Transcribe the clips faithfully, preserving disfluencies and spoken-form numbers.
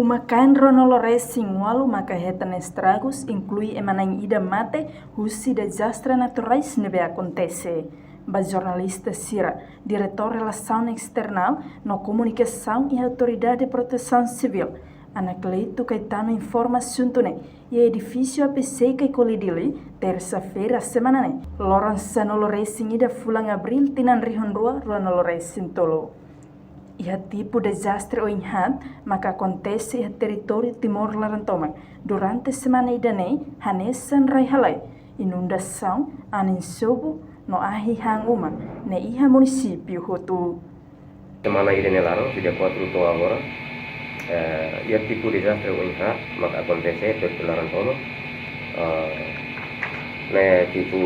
Uma-kain ruanulu-resin-ualu maka hetan estragus, inklui ema-na'in ida mate husi dezastre naturais ne'ebé akontese. Ba jornalista sira, Diretór Relasaun Esternál no Komunikasaun iha Autoridade Protesaun Sivíl, Anacleto Caetano, informa asuntu ne'e iha edifísiu A P C Caicoli, Dili, tersa-feira semana ne'e, loron sanulu-resin-ida fulan Abríl tinan rihun rua ruanulu-resin-tolu. Iha tipu dezastre oin haat maka akontese iha territóriu Timor laran tomak durante semana ida-ne'e, hanesan rai-halai, inundasaun, anin sobu no ahi han uma, ne'e iha munisípiu hotu. Semana ida-ne'e laran, dia kuatru to'o agora, eh, iha tipu dezastre oin haat maka akontese iha territóriu laran tomak, eh, ne'e tipu,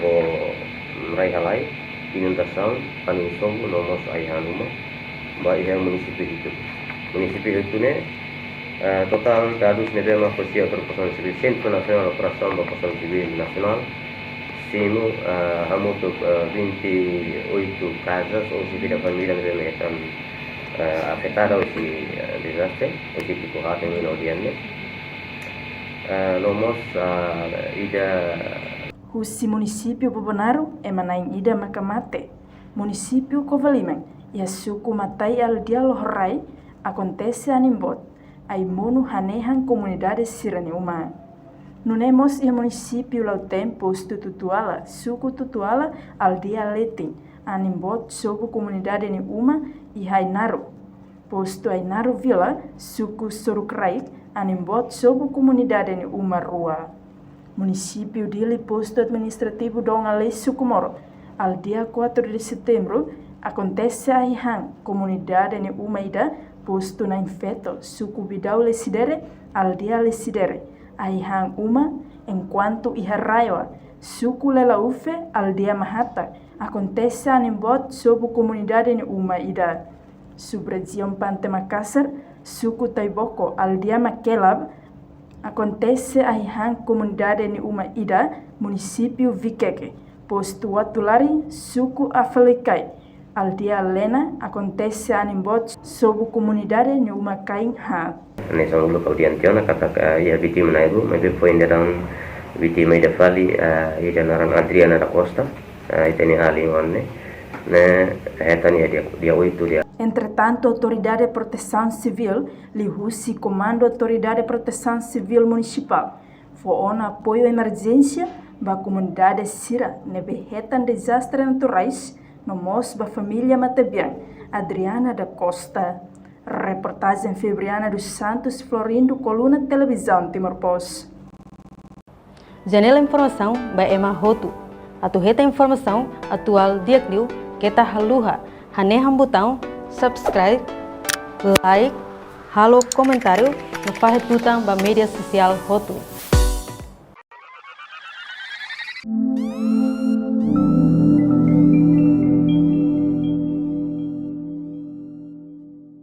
oh, rai-halai, inundasaun, anin sobu no mós ahi han uma, ba iha munisípiu hitu. Munisípiu hitu ne'e, eh, totál dadus ne'ebé mak husi Autoridade Protesaun Sivíl, Sentru Nasionál Operasaun ba Protesaun Sivíl Nasionál, simu, eh, hamutuk, eh, vinte e oito casas ou seja, família ne'ebé mak hetan, eh, afetada husi, eh, dezastre, husi tipu haat ne'e no di'ak ne'e. Eh, no mós, eh, ida. Husi munisípiu Bobonaro, ema-na'in ida maka mate. Munisípiu Covalima, iha suku Matai, aldeia Lohorrai, akontese anin boot, ai-monu hanehan komunidade sira-nia uma. Nune'e mós iha munisípiu Lautém, postu Tutuala, suku Tutuala, aldeia Letin, anin boot sobu komunidade nia uma iha Ainaro. Postu Ainaro Vila, suku Sorokraik, anin boot sobu komunidade nia uma rua. Munisípiu Dili, postu administrativu Dom Aleixo Comoro, aldeia quatro de Setembro, akontese ahi han komunidade nia uma ida, postu Na'in Feto, suku Bidau Lecidere, aldeia Lecidere, ahi han uma, enkuantu iha Raioa, suku Lelaufe, aldeia Mahata, akontese anin boot sobu komunidade nia uma ida. Subrejiaun Pante Makasar, suku Taiboko, aldeia Makelab, akontese ahi han komunidade nia uma ida, munisípiu Vikeke, postu Uatulari, suku Afalikai, aldeia Lena, akontese anin boot sobu komunidade nia uma-kain haat. Hanesan uluk ha'u dehan tiha ona katak, eh, iha vítima na'in rua, maibé foin daudaun vítima ida fali, eh, ida naran Adriana da Costa, eh, ita-nia alin oan ne'e, ne'e hetan iha dia, dia oito dia. Entretantu, Autoridade Protesaun Sivíl, liuhusi Komandu Autoridade Protesaun Sivíl Munisipál, fó ona apoiu emerjénsia ba komunidade sira ne'ebé hetan dezastre naturais, no mós ba família matebian Adriana da Costa. Reportajen Febriana dos Santos Florindo, Coluna Televizaun Timor Post. Janela informasaun ba ema hotu. Atu hetan informasaun atuál di'ak liu, keta haluha hanehan butaun subscribe, like, halo komentáriu no fahe tutan ba média sosiál hotu.